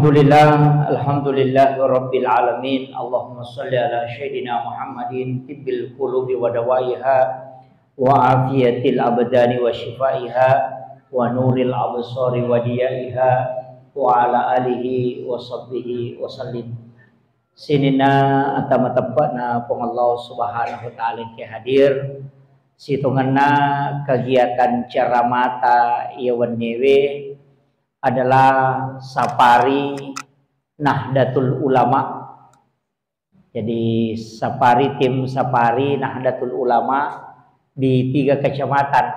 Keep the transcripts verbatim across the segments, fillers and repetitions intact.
Alhamdulillah, alhamdulillah rabbil alamin. Allahumma salli ala sayyidina Muhammadin tibbil qulubi wa dawaiha wa afiyatil abdani wa shifaiha wa nuril absari wa diyaiha wa ala alihi wa sahbihi wa sallim. Sininna ata mateppe'na Puang Allah Subhanahu wa Ta'ala engka hadir, sitongenna kegiatan ceramata iya wenniwe adalah safari Nahdlatul Ulama. Jadi, safari, tim safari Nahdlatul Ulama di tiga kecamatan,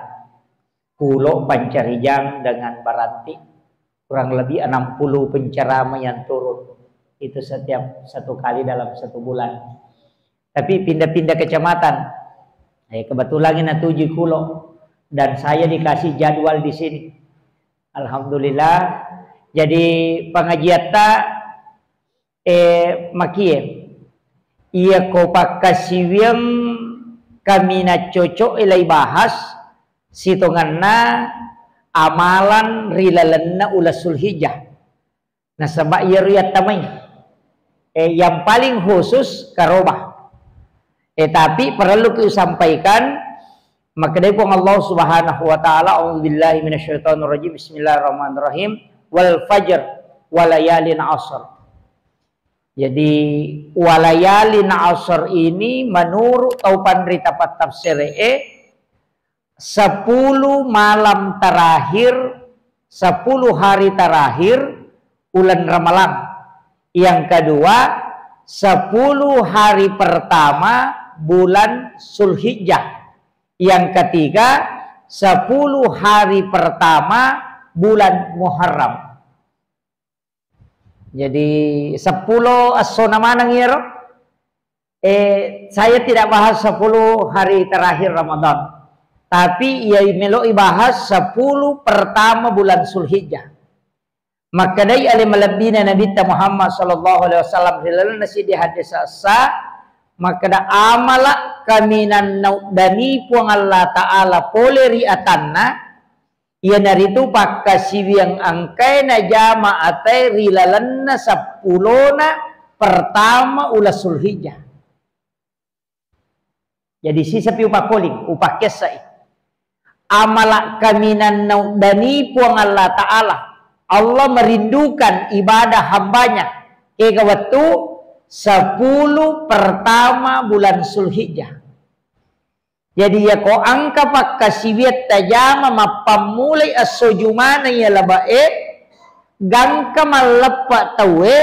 Kulo, Pancarijang, dengan Baranti. Kurang lebih enam puluh penceramah yang turun. Itu setiap satu kali dalam satu bulan. Tapi pindah-pindah kecamatan. Eh, kebetulan ini tuju Kulo. Dan saya dikasih jadwal di sini. Alhamdulillah. Jadi, pengajiatta, eh, makie. Iya ko pakkasiwiang kaminang cocok, eh, lai bahas sitongenna amalan ri lalenna uleng Sulhijjah. Nasaba iyaro yattamai, eh, yang paling khusus karoba. Eh, tapi perlu kusampaikan, makkedai Puang Allah Subhanahu wa Ta'ala, "A'udzubillahi minasyaitonirrajim. Bismillahirrahmanirrahim. Wal fajr, walayalin asr." Jadi, walayalin asr ini menurut tau panrita pattafsir e, sepuluh malam terakhir, sepuluh hari terakhir bulan Ramalang. Yang kedua, sepuluh hari pertama bulan Sulhijjah. Yang ketiga, sepuluh hari pertama bulan Muharram. Jadi, seppulo essona maneng iyaro. Eh, saya tidak bahas sepuluh hari terakhir Ramadan. Tapi iya melo ibahas sepuluh pertama bulan Sulhijjah. Makkedai ale malebbina Nabitta Muhammad sallallahu alaihi wasallam ri lalenna siddi hadis essa, makkeda, amala kaminang nauddani Puang Allah Ta'ala pole ri atanna, iyanaritu pakkasiwiang engkae najama atae ri lalenna seppulona pertama uleng Sulhijjah. Jadi, sisapi upakkoling, upakkessai. Amala kaminang nauddani Puang Allah Ta'ala. Allah merindukan ibadah hambanya. Kega wettu sepuluh pertama bulan Sulhijjah. Jadi, yako engka pakkasiwiang tajama mappammulai esso Jumana iya labe'e, gangka malleppe tauwe,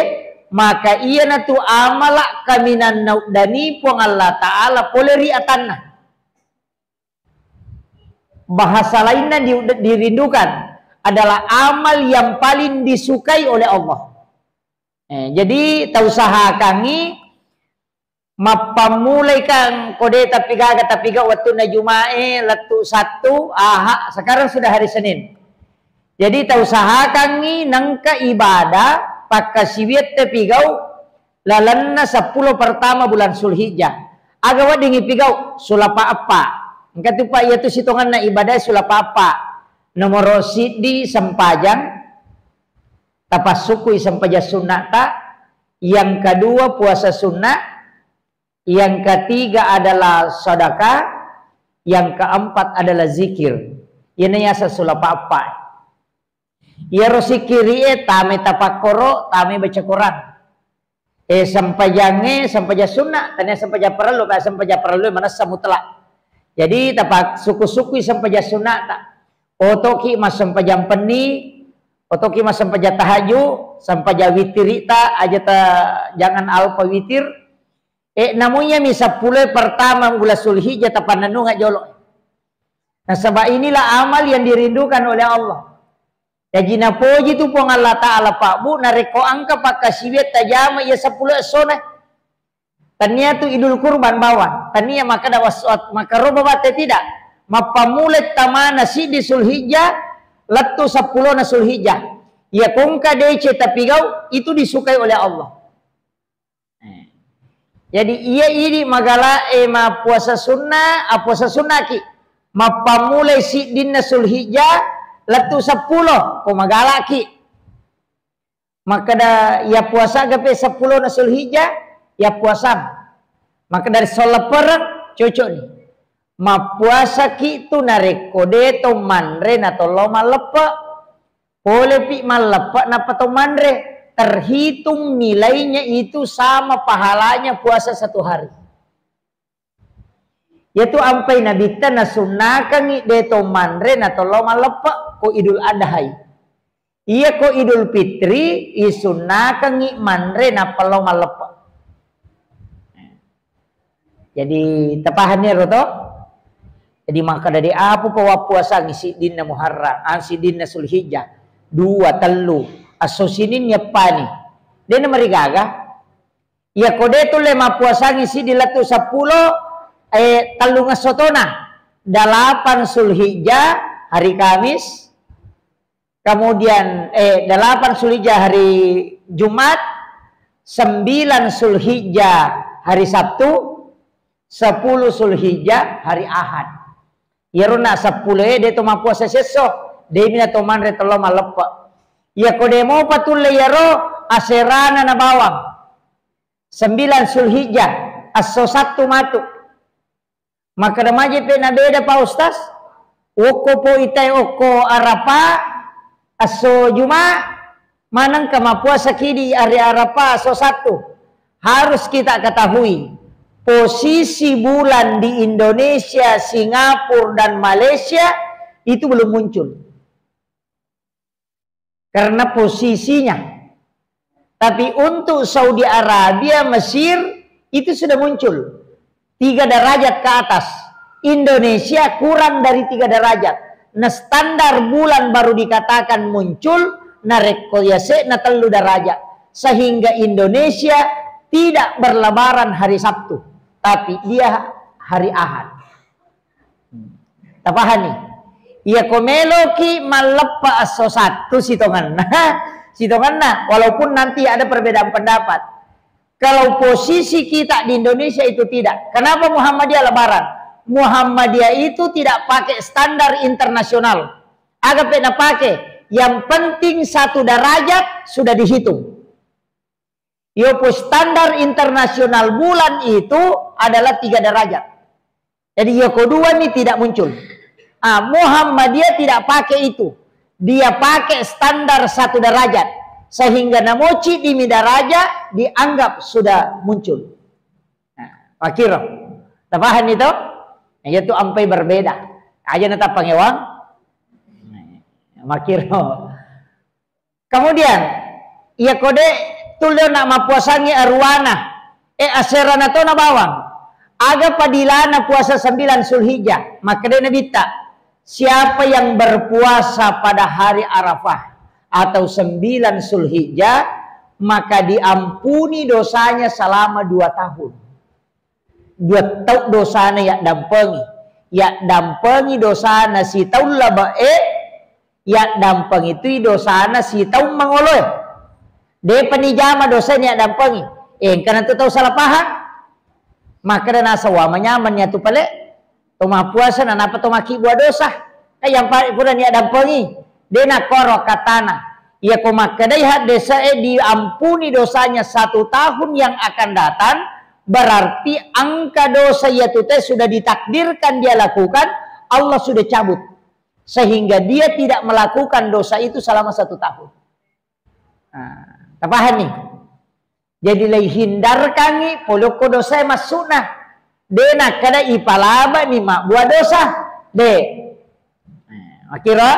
maka iyanatu amala kaminang nauddani Puang Allah Ta'ala pole ri atanna. Bahasa lainnya di-, dirindukan adalah amal yang paling disukai oleh Allah. Eh, jadi, tausahakangngi mappammulai kang kode tapi gaga tapi ga wettunna Jumae, lettu Sattu, Aha, sekarang sudah hari Senin. Jadi, tausahakangngi nengka ibadah pakkasiwiang tapigau lalenna seppulo pertama bulan Sulhijjah. Aga weddingngi pigau? Sulapa eppa. Engka tu, Pak, iyatu sitongenna ibadah sulapa eppa. Nomoro siddi sempajang, tapassukkui sempajang sunnata, yang kedua puasa sunnah, yang ketiga adalah sedekah, yang keempat adalah zikir. Iyana yaseng sulapa eppa. Iyaro sikkiri'e tamai tapakkoro, tamai baca Quran. Eh, sempajangnge, sempajang sunna, tania sempajang parellu, ka sempajang parellu manessa mutlak. Jadi, tapa sukku-sukkui sempajang sunnata. Otoki massempajang penni, otoki massempajang tahajud, sempajang witirita, aja ta, jangan alpa witir. Eh, namunyami seppulo pertama bulan Sulhijjah tapannennunga jolo. Nasaba inilah amal yang dirindukan oleh Allah. Jaji napoji tu Puang Allah Ta'ala, Pak, Bu, narekko engka pakkasiwiang tajama iya seppulo essona. Tania tu Idul Kurban bawang. Tania makkeda was-, makaroba bate, tidak. Mappammulai tamana siddi Sulhijjah, lettu seppulona Sulhijjah. Iya kongka dece tapigau, itu disukai oleh Allah. Eh. Jadi, iya idi magala, eh, mappuasa sunna, appuasa sunnaki. Mappammulai siddinna Sulhijjah, lettu seppulo, ko magalaki. Makkeda, iya puasa gape seppulo na Zulhijjah, iya puasang. Makkeda, ri solleppereng, cocok ni. Mappuasaki tu narekko de to manre na tollo malleppe. Polepi malleppe nappa to manre. Terhitung nilainya itu sama pahalanya puasa satu hari. Iyatu ampai Nabitta nasunnakangngi de to manre na tollo malleppe ko Idul Adhai. Iya ko Idul Fitri isunnakangngi manre nappa lao malleppe. Jadi tapahanni ero to? Jadi makkeda de apu pawappuasangngi siddinna Muharram, ah, siddinna Zulhijjah, dua, tellu, esso Sininni eppani. De namarigaga. Iyako de tulle mappuasangngi siddi lettu seppulo, eh, tellungesso tona. Delapan Zulhijjah hari Kamis, kemudian, eh, delapan Zulhijjah hari Jumat, sembilan Zulhijjah hari Sabtu, sepuluh Zulhijjah hari Ahad. Iyaro na seppulo e de to mappuasa siesso, de mi na to manre tello malleppe. Iyako de mopa tulle iyaro aserana na bawang. Sembilan Zulhijjah, esso Sattu matu. Makkeda maje pe na beda, Pak Ustaz? Okko po itai okko Arafah, esso Juma, manengka mappuasa ki di hari Arafah, esso Sattu. Harus kita ketahui, posisi bulan di Indonesia, Singapura, dan Malaysia itu belum muncul. Karena posisinya. Tapi untuk Saudi Arabia, Mesir, itu sudah muncul. Tiga derajat ke atas. Indonesia kurang dari tiga derajat. Nah, standar bulan baru dikatakan muncul, narekko yase'na tellu derajat. Sehingga Indonesia tidak berlebaran hari Sabtu, tapi dia hari Ahad. Tapahani? Iya, ko meloki malleppa esso Sattu sitongenna, sitongenna, walaupun nanti ada perbedaan pendapat. Kalau posisi kita di Indonesia itu tidak. Kenapa Muhammadiyah Lebaran? Muhammadiyah itu tidak pakai standar internasional. Aga pe napake, yang penting satu derajat sudah dihitung. Yopo standar internasional bulan itu adalah tiga derajat. Jadi yoko dua ini tidak muncul. Ah, Muhammadiyah tidak pakai itu. Dia pakai standar satu derajat. Sehingga namoci dimi derajat dianggap sudah muncul. Nah, makiro. Tapahan itu? Nah, itu ampai berbeda. Aja na tapangewang. Makiro. Kemudian, iya kode tulio na mappuasangi aruana, eh, aserana tona bawang. Aga padilana puasa sembilan Zulhijjah? Makkeda Nabitta, siapa yang berpuasa pada hari Arafah atau sembilan Zulhijjah, maka diampuni dosanya selama dua tahun. Dua tau dosana yaddampengi. Yaddampengi dosana sitaung labe'e, yaddampengi tui dosana sitaung mangoloe. Depa nijama dosana yaddampengi. Eh, engkana tu tau salah paham. Makkeda naseng, wa manyameng ni atu pale. To mappuasa nanapa to makkibua dosa. Kan yang paling pura ni yaddampengi. De nakkoro katana. Iya ko makkedai haddese'e diampuni dosanya satu tahun yang akan datang, berarti angka dosa yatu te sudah ditakdirkan dia lakukan, Allah sudah cabut. Sehingga dia tidak melakukan dosa itu selama satu tahun. Nah, tapahani? Jadi, leihindarkangngi polokko dosae massu'na. De nakkeda ipalabani mabbua dosa. De. Nah, makkiro?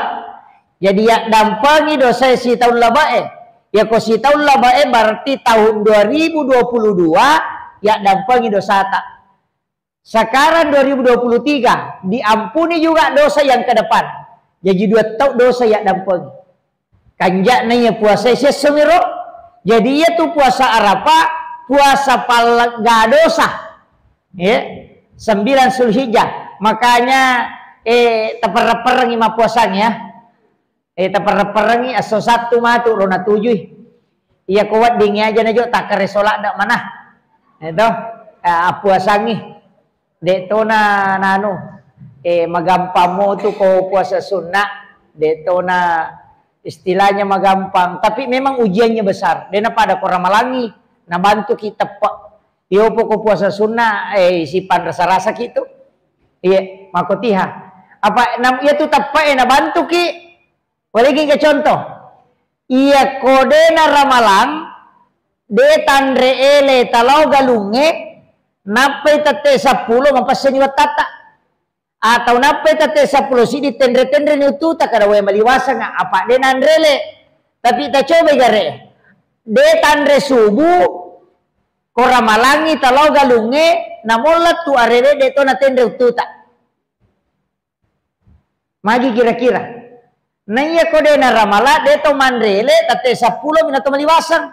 Jadi, yaddampengi dosae sitaung labe'e. Yako sitaung labe'e berarti tahun dua ribu dua puluh dua yaddampengi dosata. Sekarang dua ribu dua puluh tiga, diampuni juga dosa yang ke depan. Jadi dua tau dosa yaddampengi. Kanja'na iya puasa siesso miro. Jadi iya tu puasa Arafah, puasa pallegga dosa. Ya, sembilan Zulhijjah. Makanya, eh, taperreng-perrengi mappuasang ya. Eh, taperreng-perrengi esso Sattu matu ro natujui. Iya ko weddingngi aja najo takkare soladda mana. Eto, eh, appuasangngi. De tona nanu, eh, magampang mo tu ko puasa sunna, de tona Istilahnya magampang, tapi memang ujiannya besar. Dena pada ko ramalangi, nabantuki teppe. Iyo poko puasa sunnah, eh, sipan rasa-rasa kitu. Iya, makotiha. Apa nam iya tu teppe, eh, nabantuki. Boleh gini ke contoh. Iya ko dena ramalang, de tanre ele talao galunge, nappai tette seppulo mapesseni wattatta. Atau nappai tette seppulo siddi tenre-tenre ni ututa kada wae maliwaseng, apa de nanre ele. Tapi tacobai gare. De tanre subuh, ko ramalangi talao galunge, namolla tu arewe de to natenre ututa. Magi kira-kira. Na iya ko de na ramala, de to manre ele, tette seppulo mi na to maliwaseng.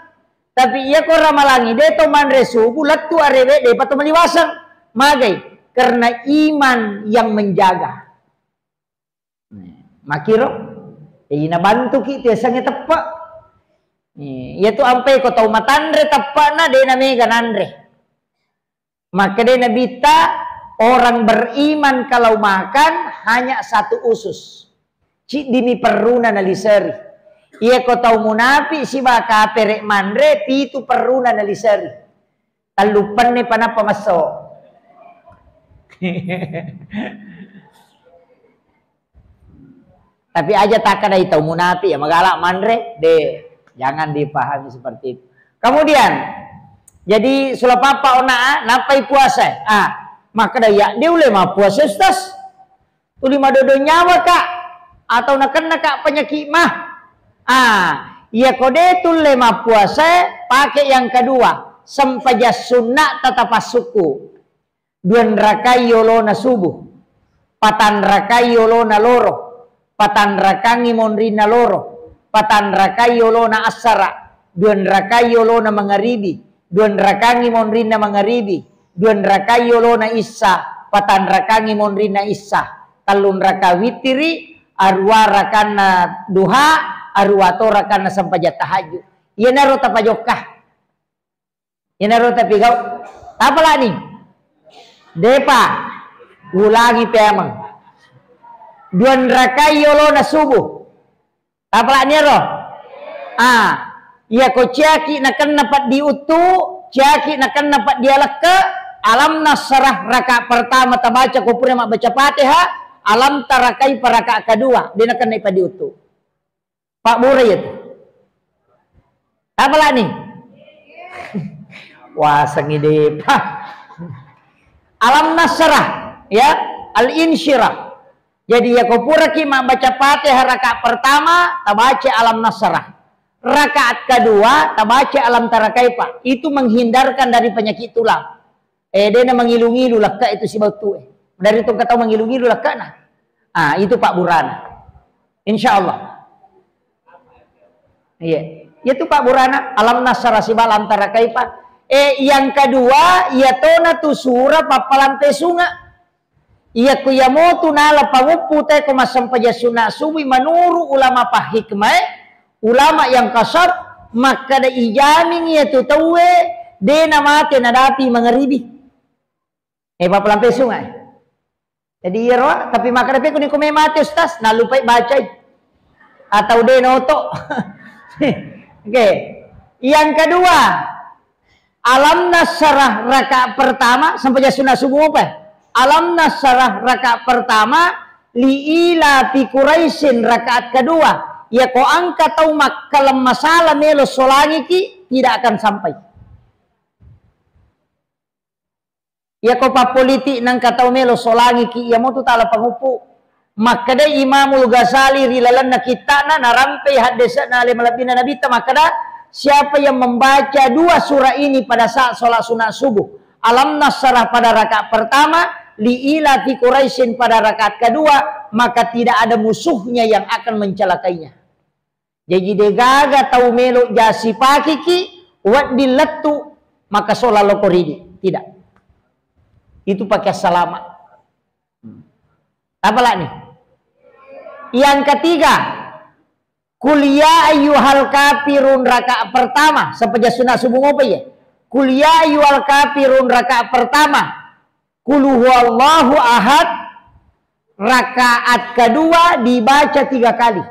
Tapi iya ko ramalangi de to manre subuh, lettu arewe de pa to maliwaseng. Magai? Karena iman yang menjaga. Makiro, eh, nabantuki tu yasengnge teppe. Eh, iya tu ampai ko tau matanre teppena de na mega nanre. Makkeda Nabitta, orang beriman kalau makan hanya satu usus. Ciddimi perruna naliseri. Iya ko tau munafi siba kapere manre, pitu perruna naliseri. Talluppenne panappa messo. Tapi aja takkadai tau munafi ya, magala manre, de, jangan dipahami seperti itu. Kemudian, jadi sulapappa ona, ah, nappai puasa, ah, makkeda ya, de ulle mappuasa, Ustaz. Tuli madodo nyawa, Kak, atau nakenna, Kak, penyakit mah. Ah, iya ko de tulle mappuasa, pakai yang kedua, sempajang sunna tatapassuku. Duanrakai yolona subuh, patanrakai yolona loro, patanrakangi monrinna loro, patanrakai yolona assara, duanrakai yolona mangaribi, duanrakangi monrinna mangaribi, duanrakai yolona issa, patanrakangi monrinna issa, tallunraka witiri, arua rakanna duha, arua to rakanna sempajang tahajud. Iyanaro tapajokka. Iyanaro tapigau. Tapalani? Depa. Ulangi peameng. Duanrakai yolona subuh. Tapalani ero? Ah, iya ko ciaki nakenna peddi uttu, ciaki nakenna peddi alekke, alam nasrah raka pertama tabaca ko pura mabbaca Fatihah, alam tarakai paraka kedua, de nakenna peddi uttu. Pabbura iya tu. Tapalani? Wasengi depa. Alam nasrah, ya, al-insyirah. Jadi, ya, ko puraki mabbaca Fatihah raka pertama, tabaca alam nasrah. Rakaat kedua, tabaca alam tarakaipa. Itu menghindarkan dari penyakit tulang. Eh, dena mangilu-ngilu lekka itu sibawa tu, eh. Dari tu engka tau mangilu-ngilu lekkana. Ah, itu pabburana. Insya Allah. Iya. Iya tu pabburana, alam nasrah sibawa alam tarakaipa. Eh, yang kedua, iya tona tu sura pappalampe sunga. Iya ku iya motu nala panguppu te ko massempajang sunna subuh menurut ulama pahikmah, ulama yang kasar, makkeda ijamin iya tu tauwe, de na mate nadapi mangaribi. Eh, pappalampe sunga, eh. Jadi iyaro, tapi makkeda pe kuni ko me mate, Ustaz, nalupai bacai. Atau de noto. Oke. Yang kedua, alam nasrah rakaat pertama, sempajang sunna subuh apa? Alam nasrah rakaat pertama, li ila fi Quraisyin rakaat kedua. Ya ko engka tau makkaleng masala melo solangiki, tidak akan sampai. Iya ko pappolitik nengka tau melo solangiki, iya motu tala panguppu. Makkeda Imamul Ghazali ri lalenna kitta'na, narampei haddese'na ale malebbina Nabitta, makkeda, siapa yang membaca dua surah ini pada saat sholat sunat subuh, Alam Nasrah pada rakaat pertama, Li ila fi Quraisyin pada rakaat kedua, maka tidak ada musuhnya yang akan mencelakainya. Jaji, degaga tau melo jasi pakiki, wedding lettu, maka sola loko ridi. Tidak. Itu pakai salama. Tapalani? Yang ketiga, Qul ya ayyuhal kafirun rakaat pertama, sempajang sunat subuh mopa iya. Qul ya ayyuhal kafirun rakaat pertama, Qul huwallahu ahad rakaat kedua dibaca tiga kali.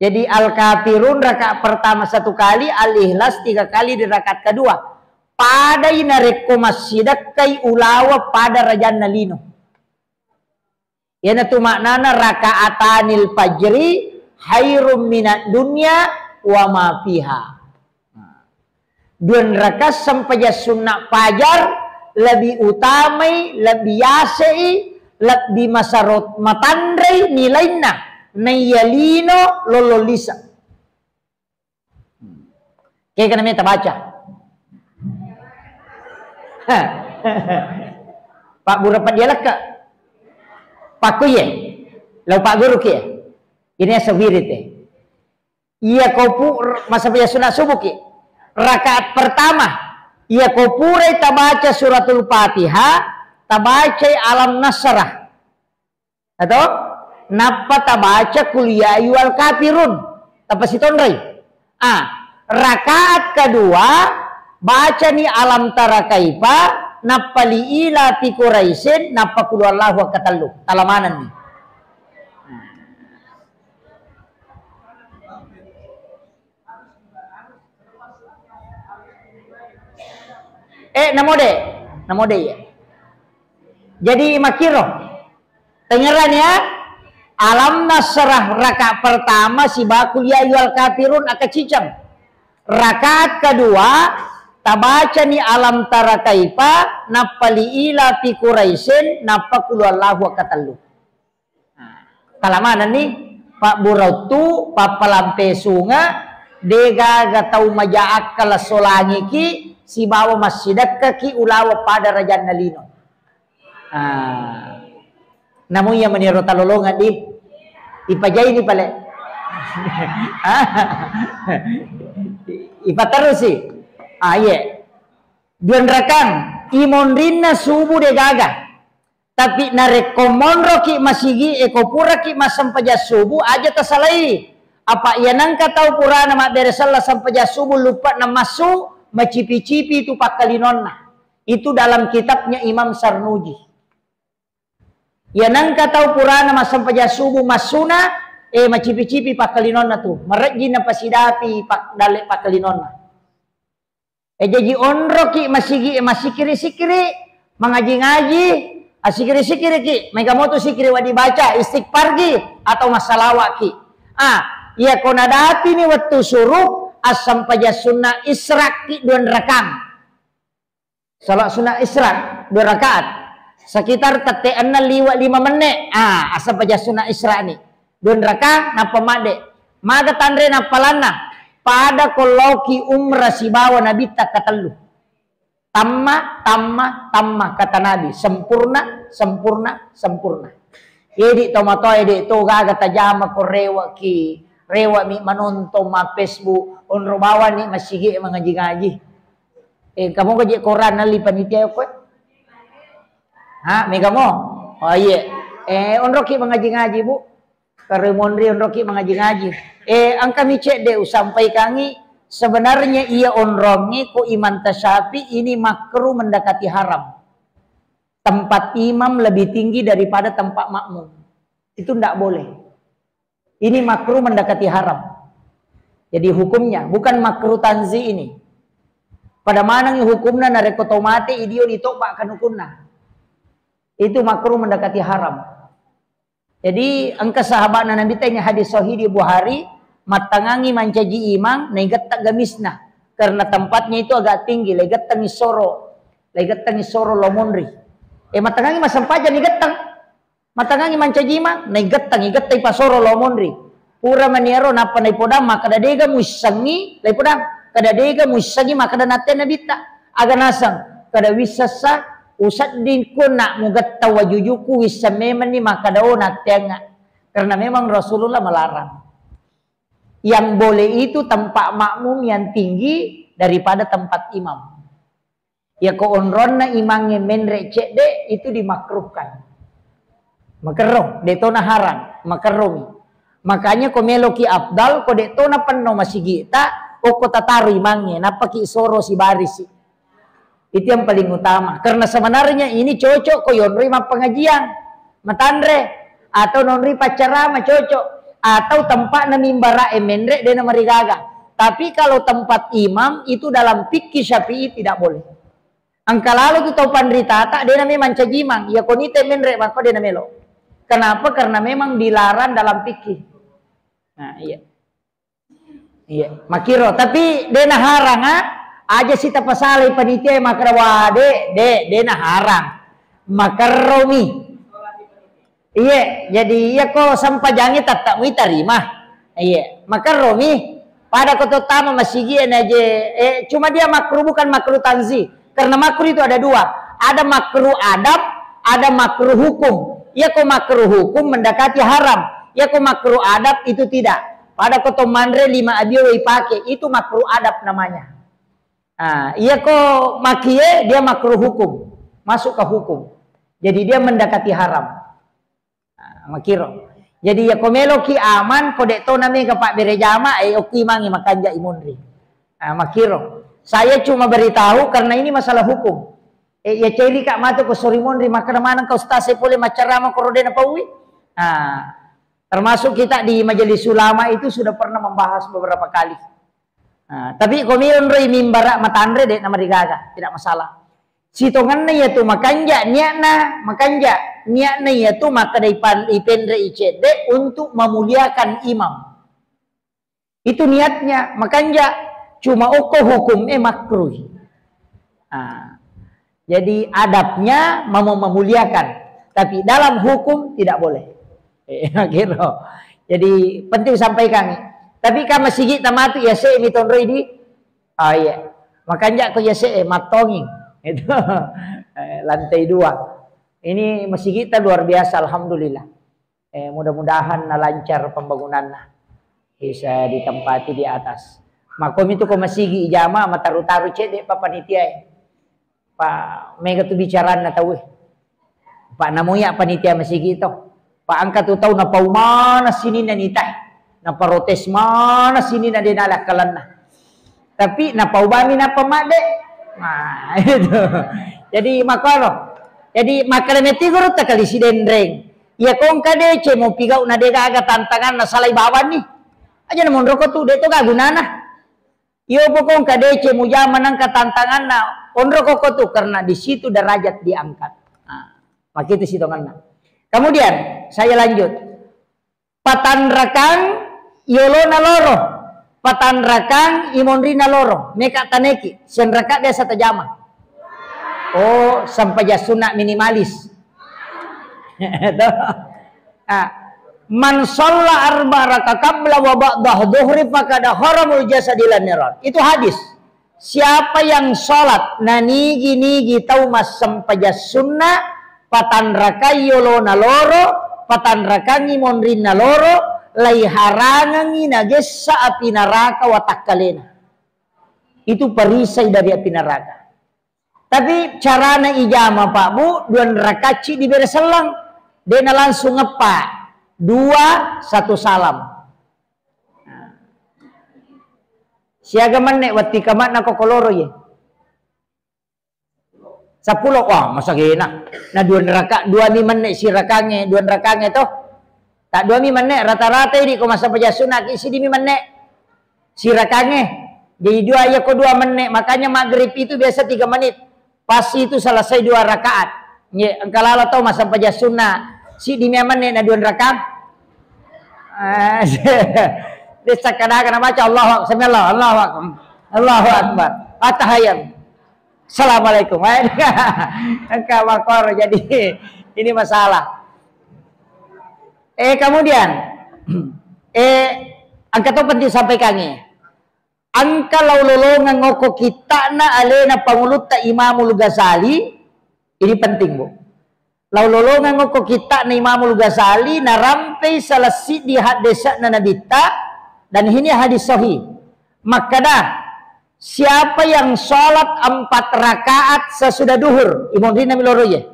Jadi Al-Kafirun rakaat pertama satu kali, Al-Ikhlas tiga kali di rakaat kedua. Padai narekko massidekkai ulawa pada rajanna lino. Iyanatu maknana rakaatanil fajri khairum minad dunya wa ma fiha. Duanraka sempajang sunna fajar lebbi utamai, lebbi yase'i, lebbi masarot matanrei nilainna naiya lino lollo lise. Kega nameta baca? Pak Bura Pedia Lekka. Pakkuye. Lau Pak Guru ki. Ini asa wirid e. Iya ko pu-, masa biasa sunat subuh ki. Rakaat pertama. Iya ko purai tabaca suratul Fatihah, tabacai alam nasrah. Atau nappa tabaca qul ya ayyuhal kafirun. Tapasitonroi. Ah, rakaat kedua bacani alam tara kaifa, nappa li ila fi Quraisyin, nappa qul huwallahu katellu. Talamanenni. Eh, namode, namode ya. Jadi makiro. Tengerani ya. Alam nasrah rakaat pertama sibawa qul ya ayyuhal kafirun akaciceng. Rakaat kedua tabacani alam tara kaifa, nappa li ila fi Quraisyin, nappa qul huwallahu katellu. Nah, talamanenni Pak Burottu, pappalampe sunge, degaga tau maja akkala solangiki sibawa massidekkaki ulawa pada rajanna lino. Ah. Namu iya meniro talolonga di ipajaini pale. Ipaterusi. Ah, iye. Duanrakang, imonrinna subuh degaga. Tapi narekko monroki masigi e, ko puraki massempajang subuh, aja tasalai. Apa iya nengka tau purana mabbere sella sempajang subuh luppa namassu, macipi-cipi tu pakkalinonna. Itu dalam kitabnya Imam Sarnuji. Iya nengka tau purana massempajang subuh massuna, eh, macipi-cipi pakkalinonna tu. Marejji napasidapi pak-, dalle pakkalinonna. Eh, jaji onroki masigi, eh, masikiri-sikiri, mangaji-ngaji, asikiri-sikiriki, mega motu sikiri wadi baca, istighfarki, atau massalawaki. Ah, iya ko nadapini wettu suruh, assempajang sunna israki duanrakang. Salat sunat Isra dua rakaat. Sekitar tette enneng liwa lima menne. Ah, assempajang sunat Isra ni. Dua rakaat, nappa madde. Maga tanre nappalanna. Pada ko laoki umrah sibawa Nabitta katellu. Tamma, tamma, tamma, kata Nabi. Sempurna, sempurna, sempurna. Edi tomatoa ede to gaga tajama ko rewaki. Rewami manontong ma Facebook. Onro bawani masigi mangaji-ngaji. Eh, kamu gaji koran nalli panitia koe? Ha, mega mo? Oh, iya. Eh, onroki mangaji-ngaji, Bu. Kare monri onroki mangaji-ngaji. Eh, engka mi cedde usampaikangi, sebenarnya iya onrongi ko Imam Tasyafi ini makruh mendekati haram. Tempat imam lebih tinggi daripada tempat makmum. Itu ndak boleh. Ini makruh mendekati haram. Jadi hukumnya bukan makruh tanzi ini. Pada maneng hukumna narekko to mate idio ditobba kanukunna. Itu makruh mendekati haram. Jadi engka sahabatna Nabi tanya hadis sahih di Bukhari, mattangangi mancaji imang, naigetta gamisna. Karena tempatnya itu agak tinggi, laigettangi soro, laigettangi soro lo monri. Eh, mattangangi massempajang nigettang. Matangangi mancaji imang, naigettang, igettai pasoro lo monri. Pura maniaro nappa naipodang, makkeda dega muissengi, laipodang, kada dega muissengi makkeda natte Nabitta. Aga naseng, kada wissessa, usedding kunna mugetta wajujuku wisseng memenni makkeda o natteangnga. Karena memang Rasulullah melarang. Yang boleh itu tempat makmum yang tinggi daripada tempat imam. Yako onronna imangnge menre cedde, itu dimakruhkan. Makerro, de tona haram, makerromi. Makanya ko meloki afdal, ko de tona penno masigita, okko tataru imangnge, nappaki soro sibarisi. Itu yang paling utama. Karena sebenarnya ini cocok ko yonroi mappengajian, matanre, atau nonroi paccarama cocok. atau tempatna mimbara e menre, de namarigaga. Tapi kalau tempat imam itu dalam fikih Syafi'i tidak boleh. Engka lalo tu tau panritata, de name mancaji imang. Iya koni te menre, maka de namelo. Kenapa? Karena memang dilarang dalam fikih. Nah, iya. Iya, makiro. Tapi de naharang, ah. Aja si tapasalai panitia makkeda, "Wah, de, de, de naharang." Makerromi. Iya, jadi iya ko sempajangi tetap mi tarima. Iya, makerromi. Pada ko to tama masigi na je, eh, cuma dia makruh, bukan makruh tanzih. Karena makruh itu ada dua. Ada makruh adab, ada makruh hukum. Iya ko makruh hukum mendekati haram. Iya ko makruh adab itu tidak. Pada ko to manre lima abio ipake, itu makruh adab namanya. Ah, iya ko makie, dia makruh hukum. Masuk ke hukum. Jadi dia mendekati haram. Ah, makiro. Jadi iya ko meloki aman, ko de to namega pabbere jama, eh, okki mangi makanja imonri. Ah, makiro. Saya cuma beritahu karena ini masalah hukum. Eh, iya ceri ka matu ko sori monri, makkeda maneng ka ustaz e pole maccarama ko ro de napaui. Ah, termasuk kita di majelis ulama itu sudah pernah membahas beberapa kali. Ah, tapi ko mi onroi mimbara matanre, de namarigaga, tidak masalah. Sitongenna iya tu makanja niatna, makanja niatna iya tu makkeda ipan-, ipenre icedde untuk memuliakan imam. Itu niatnya, makanja cuma okko hukum e makruh. Ah, jadi adabnya mem-, memuliakan, tapi dalam hukum tidak boleh. Eh, gitu. Jadi penting sampaikan. Tapi kan masigi tamatu ya se mitonroi di, oh iya, makanja ko ya se matongi itu. Eh, lantai dua. Ini masigi ta luar biasa, alhamdulillah. Eh, mudah-mudahan nalancar pembangunanna. Bisa ditempati di atas. Makomi tu ko masigi ijama, mataru-taru cedde pa panitia e. Pa mega tu bicaranna tau e. Pa namuya panitia masigi to. Pa engka tu tau napaumana sininna nita. Naparotes mana sininna de nala akkalenna. Tapi napaubami nappa madde. Nah, itu. Jadi makkoro. Jadi makkeda metti guru takali sidenreng. Iya ko engka deceng mupigau na de gaga tantanganna, salai bawanni. Aja na monro ko tu, de to ga gunana. Iyo poko engka deceng mujama nangka tantanganna, onro ko ko tu, karena di situ derajat diangkat. Nah, makitu sitonganna. Kemudian saya lanjut. Patanrakang yolona loro, patanrakang imonrina loro, meka taneki, senraka biasa tajama. Oh, sempajang sunna minimalis. Tuh. Ah, man shalla arba raka qabla wa ba'dah dhuhri faqad haramul jasadi lan niran. Itu hadis. Siapa yang sholat nanigi-nigi tau massempajang sunna, patanrakai yolona loro, patanrakangi monrinna loro, laiharangengi nagessa api naraka watakkalena. Itu perisai dari api neraka. Tapi carana ijama, Pak Bu, dua rakaat ci dibere selleng. Dena langsung eppa. Dua, satu salam. Siaga menne watti kamakna ko koloro ye. Seppulo, wah, masagena. Na dua raka, dua mi menne sirakange, dua rakange to. Tak dua mi menne, rata-rata idi ko masa pajasuna ki sidi mi menne sirakange. Jadi dua iya ko dua menne, makanya maghrib itu biasa tiga menit. Pas itu selesai dua rakaat. Nge, engka lalo tau massempajang sunna. Siddi mi menne na dua rakang. Eh, de sakkadaga na baca Allahu Akbar, sami Allahu, Allahu Akbar. Allahu Akbar. Attahiyat. Assalamualaikum. Engka makoro, jadi ini masalah. Eh, kemudian, eh, engka to penting sampaikan. Engka lao lolongeng okko kitta'na alena Pangulutta Imamul Ghazali, ini penting, Bu. Lao lolongeng okko kitta'na Imamul Ghazali, narampei salah siddi haddese'na Nabitta, dan ini hadis sahih. Makkeda, siapa yang sholat empat rakaat sesudah duhur, imonrinna miloro ye.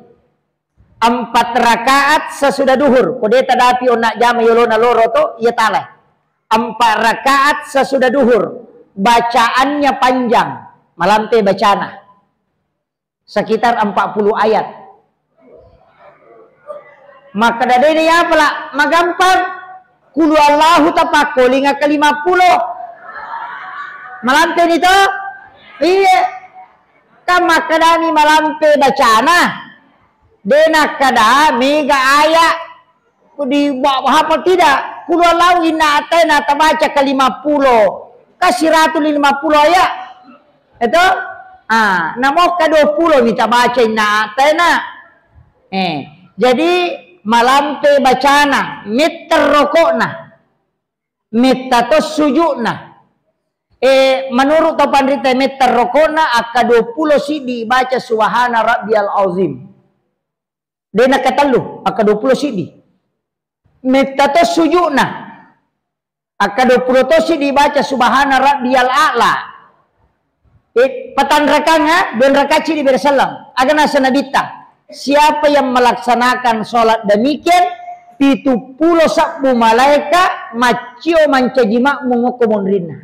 Empat rakaat sesudah duhur. Ko de tadapi onna jama yolona loro to, iya tala. Empat rakaat sesudah duhur. Bacaannya panjang. Malampe bacana. Sekitar empat puluh ayat. Makkeda dede ya pala, magampang. Qul huwallahu tapakkoling akka lima pulo. Malampe ni to? Iya. Kan makkedani malampe bacana. De nakkeda mega aya. Di ba-, hafal tidak? Qul huwallahu inna a'taina tabaca ke lima pulo. Kan siratu lima pulo aya. Itu? Ah, namokka dua pulo mi tabaca inna a'taina. Eh, jadi malampe bacana, metter rokokna. Metta to sujukna. Eh, menurut tau panrita metter rokokna, akka dua pulo siddi ibaca subhana rabbiyal azim. De nakkatellu, akka dua pulo siddi. Metta to sujukna. Akka dua pulo to siddi ibaca subhana rabbiyal a'la. Eh, patanrakang, ha? Dua rakaat cidi bere sallam. Aga nasa nabitta, siapa yang melaksanakan sholat demikian, pitu pulo sabbu malaika maccio mancaji makmum okko monrinna.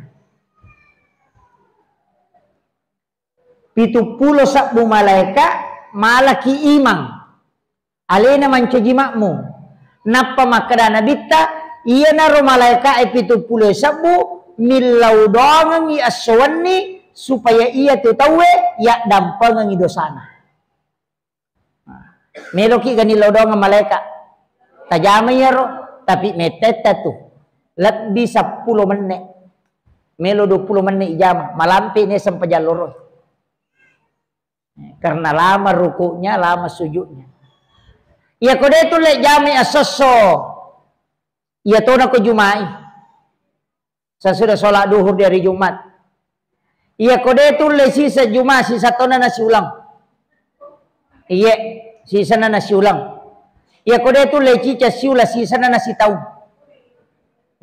Pitu pulo sabbu malaika malaki imang. Alena mancaji makmum. Nappa makkeda nabitta, iyanaro malaika e pitu pulo sabbu millau doangengngi esso wenni supaya iya tu tauwe yaddampengengngi dosana. Nah, meloki gani lao doang malaika. Tajama iyaro, tapi mettetta tu. Lebbi seppulo menne. Melo dua pulo menne ijama, malampe ne sempajang loro. Karena lama rukuknya, lama sujudnya. Iya ko de tulle jamai assosso. Iya tona ko jumai. Sesudah sholat duhur di hari Jumat. Iya ko de tulle sisa Jumat, sisa tona nasiulang. Iye, sisana nasiulang. Iya ko de tulle cica siula, sisana nasitaung.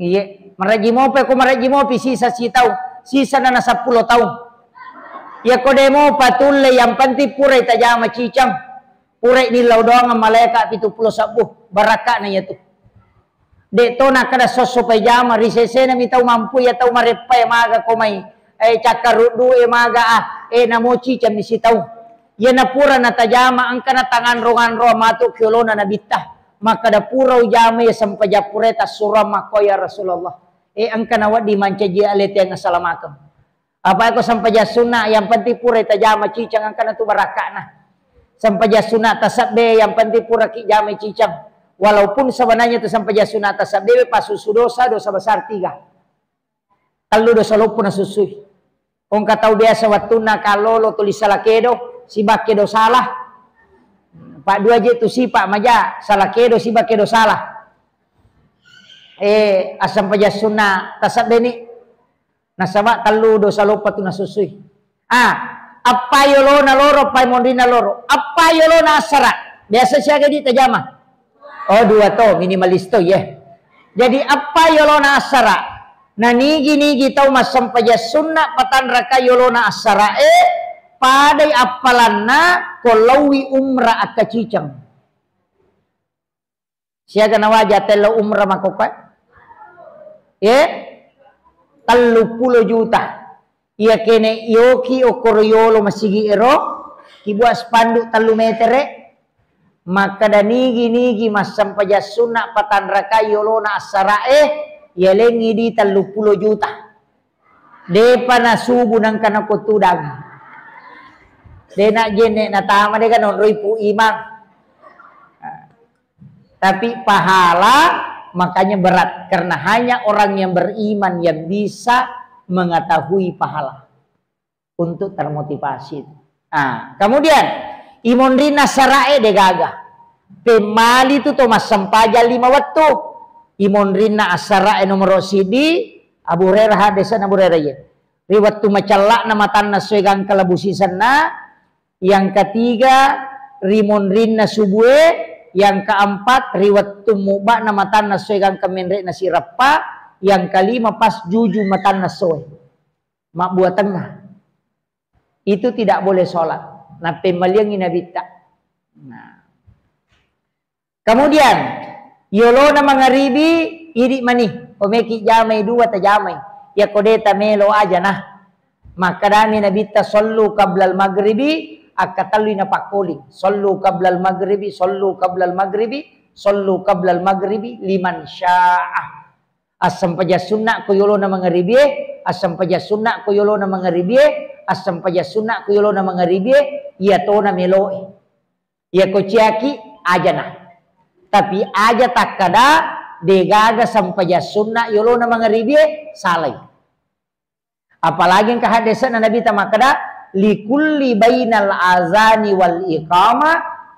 Iye, maraji mopa ko maraji mopi sisa sitaung, sisana na seppulo taung. Iya ko de mopa tulle, yang penting purai tajama cicang. Purai nillau doang malaika pitu pulo sabbu, barakka'na iya tu. De to nakkeda sosso paijama, ri sesena mi tau mampu iya tau mareppa e maga ko mai, eh, cakkaruddu e maga ah, eh, namo cicang mi sitaung. Iya na pura natajama engka na tanganro-nganro matu ki olona nabitta. Makkeda pura ujama iya sempajang pura tassurang makko ya Rasulullah. Eh, engka na wedding mancaji alete yang assalamakeng. Apa ko sempajang sunna, yang penting pura tajama cicang engkana tu barakka'na. Sempajang sunna tasabbe, yang penting pura ki jama cicang. Walaupun sebenarnya tu sempajang sunna tasabbe, pasusu dosa, dosa besar tiga. Tellu dosa loppo nasusui. Engka tau biasa wettunna kallolo tuli sala kedo, sibakke do salah. Pak dua je tu sipak maja, sala kedo, sibakke do salah. Eh, asempajang sunna tasabbe ni. Nasaba tellu dosa loppo tu nasusui. Ah, appa yolona loro, appa monrinna loro. Appa yolona assara. Biasa siaga di tajama? Oh, dua to, minimalis to, ye. Jadi appa yolona assara. Na nigi-nigi tau massempajang sunna patanraka yolona assara e, padai appalanna ko laowi umrah akka cicang. Siaga nawaja tello umrah makkokkoe? Eh? Tellu pulo juta. Iya kene yoki okkoro yolo masigi ero, kibuat spanduk tellu metere, makkeda nigi-nigi massempajang sunna patanrakai yolona assara e, yalengi di tellu pulo juta. Depa nasubu nangka nako tudang. De na jenne natama de kan onroi Pu Imang. Tapi pahala makanya berat karena hanya orang yang beriman yang bisa mengetahui pahala untuk termotivasi. Nah, kemudian imonrinna assarae degaga. Pemmali tu to massempajang lima wettu. Imonrinna assarae nomoro sidi Abu Hurairah, hadisna Abu Hurairah, iya. Ri wettu macella'na matanna soe gangka labu sisenna, yang ketiga ri monrinna subue, yang keempat ri wettu muba'na matanna soe gangka menre'na sireppa, yang kelima pas juju matanna soe. Mabbua tengah. Itu tidak boleh sholat. Nappemmaliangi nabitta. Nah. Kemudian, yolona mangaribi, idi mani. Komeki jamai dua tajamai. Yakko de tamelo aja nah. Makkadami nabitta, "Sallu qablal maghribi," akka tellui napakkoling. "Sallu qablal maghribi, sallu qablal maghribi, sallu qablal maghribi, liman syaa." Assempajang sunna ko yolona mangaribie, assempajang sunna ko yolona mangaribie, assempajang sunna ko yolona mangaribie, iya tona meloe. Iya ko ciaki ajana. Tapi aja takkada degaga sempajang sunna yolona mangaribie, salai. Apalagi engka haddese'na Nabitta makkeda, "Likulli bainal azani wal iqamah,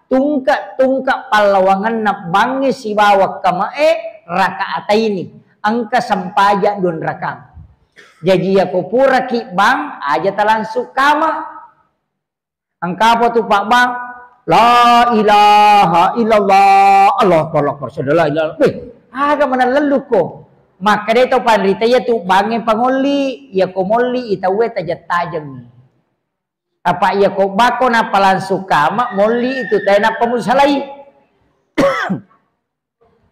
tungke-tungke pallawangenna bangnge sibawa kame'e rakaataini, engka sempajang duanrakang." Jaji, iyako puraki bang, aja talangsung kame. Engkapa tu pabbang? La ilaha illallah, Allahu akbar, Allahu akbar, asyhadu an la ilaha illallah. Weh, aga maneng lelluko. Makkedai tau panrita, iya tu bangnge pangolli, iyako molli i tauwe tajeng-tajengngi. Apa iyako bako nappa langsung kama, molli itu tae nappa musalai.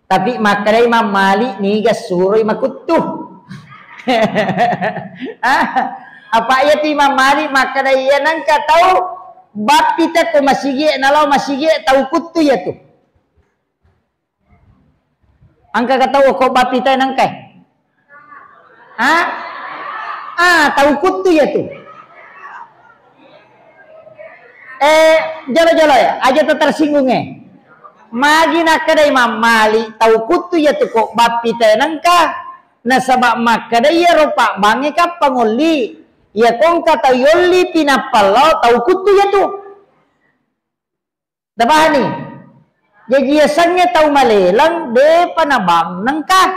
Tapi makkedai Imam Malik, niga suroi makuttu. Ah, apa iya tu Imam Malik makkedai, iya nengka tau bappita ko masigie, nalao masigie tau kuttu iya tu. Engka ka tau ko bappita nengka? Ha? Ah, tau kuttu iya tu. Eh, jolo-jolo ya, aja tu tersinggung eh. Magi nakkeda Imam Malik, tau kuttu iya tu ko bappita nengka, nasaba makkeda iyaro pabbangnge kappa ngolli. Iya ko engka tau yolli pi nappa lao, tau kuttu iya tu. Tapahani? Jaji yasengnge tau maleleng, depa nabang nengka.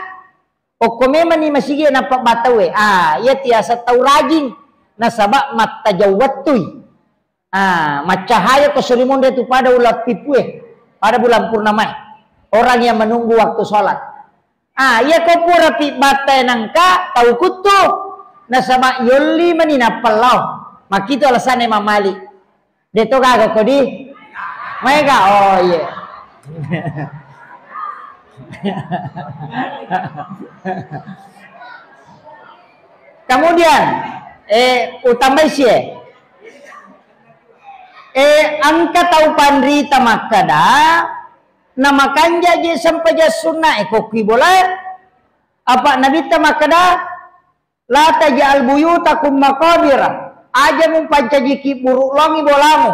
Okko memanni masigi nappa bataue. Ah, iya tiasa tau rajing. Nasaba mattajau wettui. Ah, maccahaya ko suri monri tu pada uleng pippue, pada bulan purnamae. Orang yang menunggu waktu sholat. Ah, iya ko pura pi battae nengka tau kuttu. Nasaba yolli mani nappa lao. Makkitu alasanna Imam Malik. De to gaga ko di? Maega? Oh, iya. Kemudian, eh, utambai sie. Eh, engka tau panrita makkeda, na makanja je sempajang sunna e ko kui bolae. Apa Nabitta makkeda, "La taj'al buyutakum maqabira." Aja mupancajiki buru longi bolamu.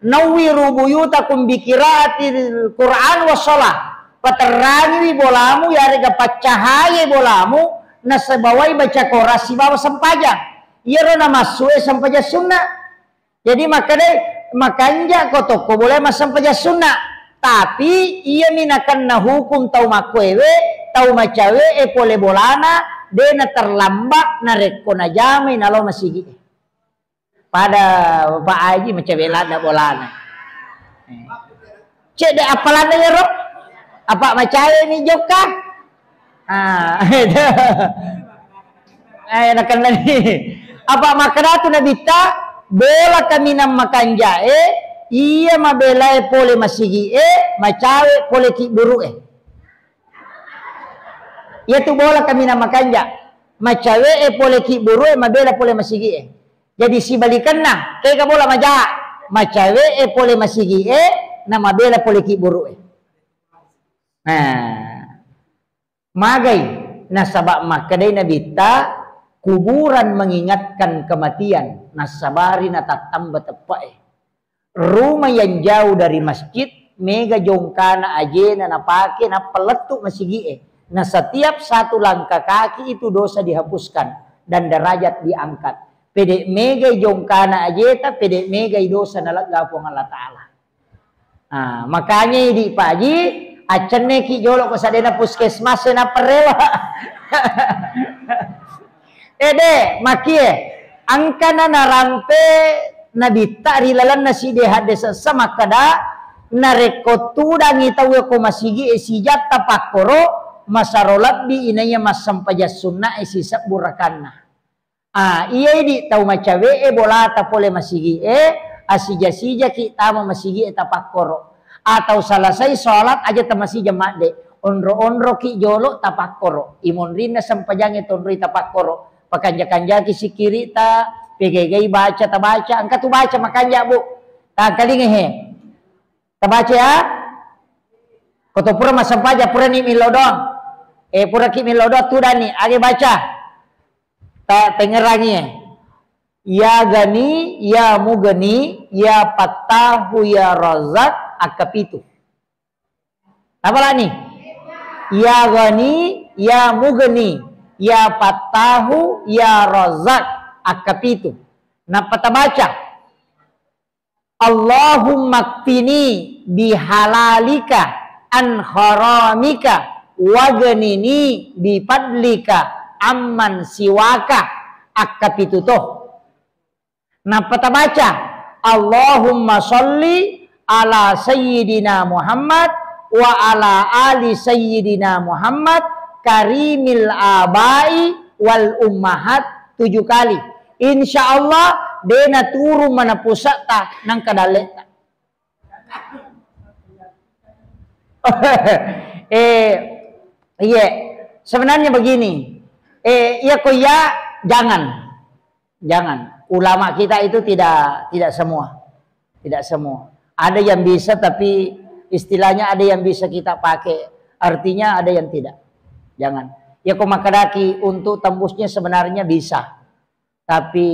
"Nawwiru buyutakum bi qiraatil Qur'an was shalah." Paterrangiwi bolamu, yarega paccahayai bolamu, nasabawai baca Qur'an sibawa sempajang. Iyaro namassue sempajang sunna. Jadi makkedai, makanja ko tokko bolae massempajang sunna. Tapi iyami nakenna hukum tau makkuewe, tau macawe e pole bolana, de naterlambat narekko najamai nalao masigi e. Pada Bapak Haji macawe ladda bolana. Cedde appalanna iyaro? Apa macawe mi jokka? Ah, eh, nakennani. Apa makkedatu Nabitta, bola kaminang makanjae, iya mabelae pole masigi'e, macawe pole kibburu'e. Iyatu bola kaminang makanja, macawe'e pole kibburu'e, mabela pole masigi'e. Jadi sibalikenna, kega bola maja, macawe'e pole masigi'e, na mabela pole kibburu'e. Nah, magai nasaba makkedai Nabitta, kuburan mengingatkan kematian, nassabari natattamba teppe'e. Rumah yang jauh dari masjid, mega jongkana ajena napake nappa lettu masigi'e. Na setiap satu langkah kaki itu dosa dihapuskan dan derajat diangkat. Pede megai jongkana ajeta, pede megai dosa nalegga Puang Allah Ta'ala. Ah, makanya idi Pak Haji, accenneki jolo ko sadena puskesmas e nappa rewa. Ede, makie, engkana narampe Nabitta ri lalenna side hadde sessa makkeda, narekko tudangi tauwe ko masigi e sijatta pakkoro, masaro lebbi inaiya massempajang sunna e sisebbu rakanna. Ah, iya idi tau macawe e bolata pole masigi e, asija-sijaki tama masigi e tapakkoro. Atau selesai sholat aja tamasija madde, onro-onroki jolo tapakkoro. Imonrinna sempajangnge tonroi tapakkoro. Pakanja-kanjaki sikkiri'ta, pegegai baca tabaca, engka tu baca makanja, Bu. Tangkalinga he. Tabaca ya. Koto pura massempajang purani millau doang. Eh, puraki melo doa tudani, age baca. Ta tengerangi, eh. Ya Gani, ya Mugni, ya Fattahu, ya Razak, akka pitu. Apa lani? Ya Gani, ya Mugni, ya Fattahu, ya Razak, akka pitu. Nappa tabaca, Allahumma kfini bihalalika an haramika wagnini bifadlika amman siwaka, akka pitu to. Nappa tabaca, Allahumma sholli ala sayyidina Muhammad wa ala ali sayyidina Muhammad karimil abai wal ummahat tujuh kali. Insya Allah de' naturung mana pusa'ta nangka dalle'ta. Eh, iya. Sebenarnya begini. Eh, iya ko iya, jangan. Jangan. Ulama kita itu tidak tidak semua. Tidak semua. Ada yang bisa, tapi istilahnya ada yang bisa kita pakai. Artinya ada yang tidak. Jangan. Ya ko makkedaki untuk tembusnya sebenarnya bisa. Tapi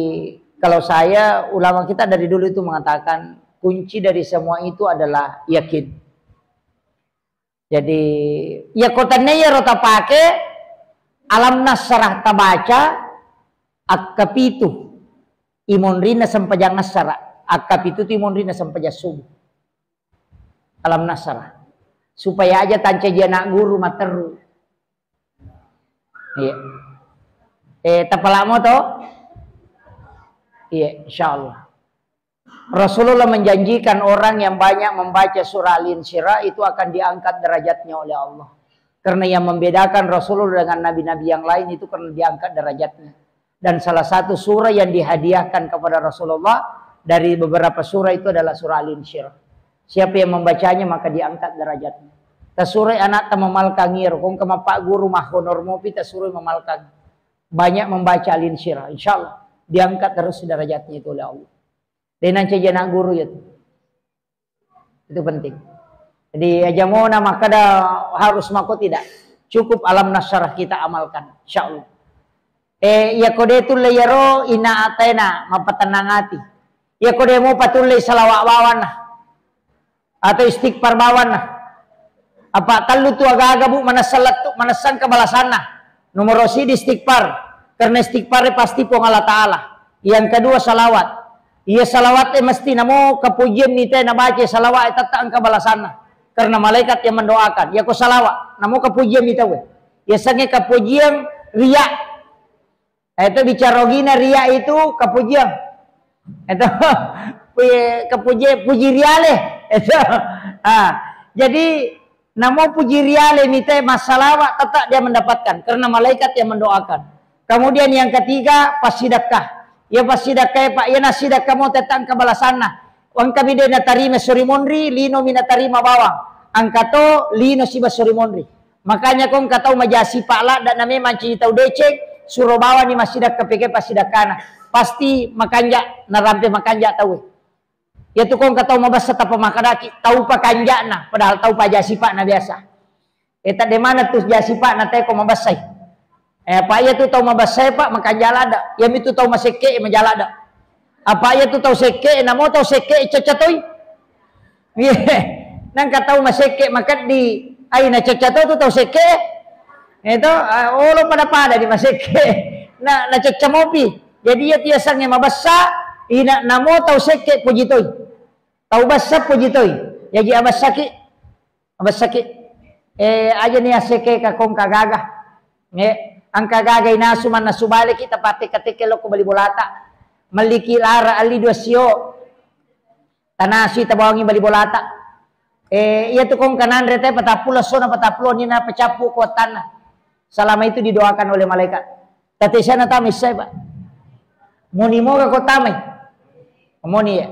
kalau saya, ulama kita dari dulu itu mengatakan kunci dari semua itu adalah yakin. Jadi, ya ko tennaya ro tapake, alam nasrah tabaca, akka pitu imonrinna sempajang asara, akka pitu tu imonrinna sempajang subuh. Alam nasrah. Supaya aja tancaji anak guru matteru. Iya. Eh, tapalamo to? Iya, insyaallah. Rasulullah menjanjikan orang yang banyak membaca surah Al-Insyirah itu akan diangkat derajatnya oleh Allah. Karena yang membedakan Rasulullah dengan nabi-nabi yang lain itu karena diangkat derajatnya. Dan salah satu surah yang dihadiahkan kepada Rasulullah dari beberapa surah itu adalah surah Al-Insyirah. Siapa yang membacanya maka diangkat derajatnya. Tasuroi anak ta mamalkang iro, kong kemapa guru mahonor mopi tasuroi mamalkang. Banyak membaca Al-Insyirah, insyaallah diangkat terus derajatnya itu oleh Allah. De' nancaji anak guru ya tu. Itu penting. Jadi aja mona makkeda harus mako, tidak. Cukup alam nasrah kita amalkan, insyaallah. Eh, iya ko de' tulle iyaro, ina atena, mapatennang ati. Iya ko de' mopa tulle salawat bawanna. Atau istighfar bawanna. Apa tellu tu aga-aga, Bu, manessa lettu, manessa engka balasanna. Nomoro sidi istighfar. Karena istighfar pasti Puang Allah Ta'ala. Yang kedua salawat. Iya salawat e mesti namo kepujian mita nabaca salawat e tetta engka balasanna. Karena malaikat yang mendoakan. Iya ko salawat, namo kepujian mita we. Iya sange kepujian riya. Itu bicara ogina riya itu kepujian. Itu pu-, kepujian, puji riale. Itu. Ah, jadi namo puji riale mita massalawa tetap dia mendapatkan karena malaikat yang mendoakan. Kemudian yang ketiga, passidekka. Ya passidekka, Pak, ya nassidekka mo tetangka balasanna. Engkami de' natarima sori monri, lino mi natarima bawang. Engka to lino siba sori monri. Makanya ko engka tau majasipa ladda na memang cini tau deceng, suro bawani massidekka peke passidekkana. Pasti makanja, narampe makanja tau. Iya tu ko engka tau mabessa tapa makkedaki, tau pakanjana, padahal tau pajasipa na biasa. Eh, tadde mana tu jasipa na teko mabessai. Eh, apa iya tu tau mabessai, Pak, makanja ladda. Iya mi tu tau masekke maja ladda. Apa iya tu tau sekke, namo tau sekke cacca toi. Iya. Nangka tau masekke makeddi, ai na cacca to tu tau sekke. Itu, ah, olo pada-pada di masekke. Na, na cacca mopi. Jadi iya tiasangnge mabessa, ina namo tau sekke puji toi. Tau bessa puji toi. Jaji abessaki. Abessaki. Eh, aja ni aseke ka kong kagaga. Eh, angka gaga inasu mannasu baleki tapatte-kateke lokko bali bolata. Melliki lara alli dua sio. Tanasi tabawangi bali bolata. Eh, iya tu kong kananre te patappulo sona patappulo ni na pacappu ko tanna. Selama itu didoakan oleh malaikat. Tatesana tama issai, Pak. Moni moga ko tamai. Moni ya.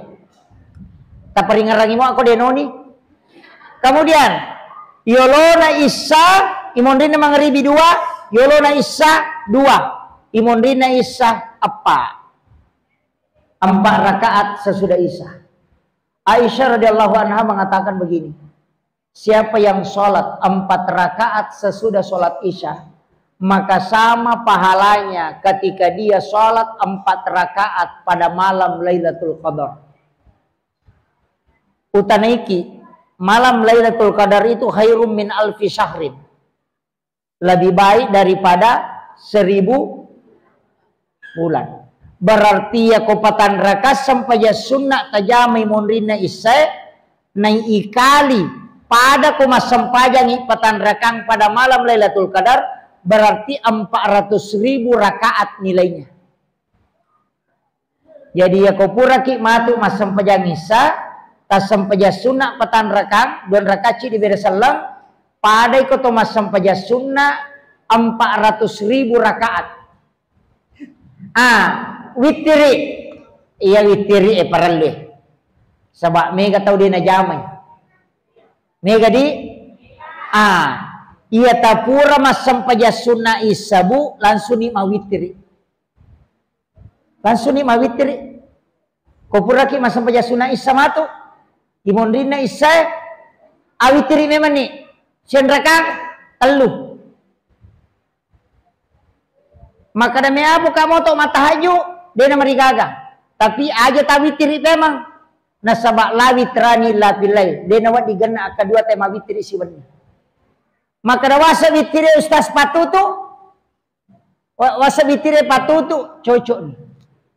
Taparingerangi mo ako denoni. Kemudian, yolona issa, imonrinna mangribi dua, yolona issa dua, imonrinna issa eppa. Empat rakaat sesudah issa. Aisyah radhiyallahu anha mengatakan begini, Siapa yang sholat empat rakaat sesudah sholat Isya, maka sama pahalanya ketika dia sholat empat rakaat pada malam Lailatul Qadar. Utanaiki, malam Lailatul Qadar itu khairum min alfi syahrin, lebih baik daripada seribu bulan. Berarti yako patanraka sempajang sunna tajamai monrinna issae, naiikali pada ko massempajangi patanrakang pada malam Lailatul Qadar, berarti empat ratus ribu rakaat nilainya. Jadi yako puraki matu massempajang issa, tassempajang sunna patanrakang, dua rakaat cidi beda selleng, padai ko to massempajang sunna empat ratus ribu rakaat. Ah, wittiri. Iya, wittiri e parellu e. Saba mega tau de najamai. Mega di? Ah, iya tapura massempajang sunna issa, Bu, langsung ni mawittiri. Langsung ni mawittiri. Ko puraki massempajang sunna issa matu, imonrinna issae, awittiri memang ni. Senrakang tellu. Makkada meapo ka moto mattahajju, de namarigaga. Tapi aja tawittiri memang. Nasaba la witrani illa fil lail. De nawedding genna akkadua te mawittiri siwenni. Makkada wasa wittiri Ustaz patutu, Wa-, wasa wittiri patutu, cocok ni.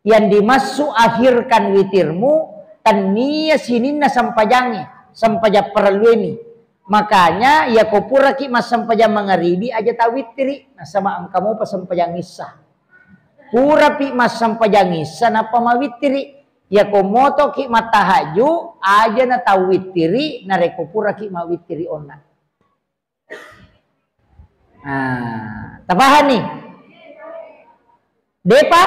Yang dimaksud akhirkan witirmu, tennia sininna sempajangnge, sempajang parelluemi. Makanya, yako puraki massempajang mangaribi, aja tawittiri, nasaba engka mopa sempajang issa. Purapi massempajang issa, nappa mawittiri. Yako motoki mattahajju, aja natawittiri, narekko puraki mawittiri onna. Ah, tapahani? Depa?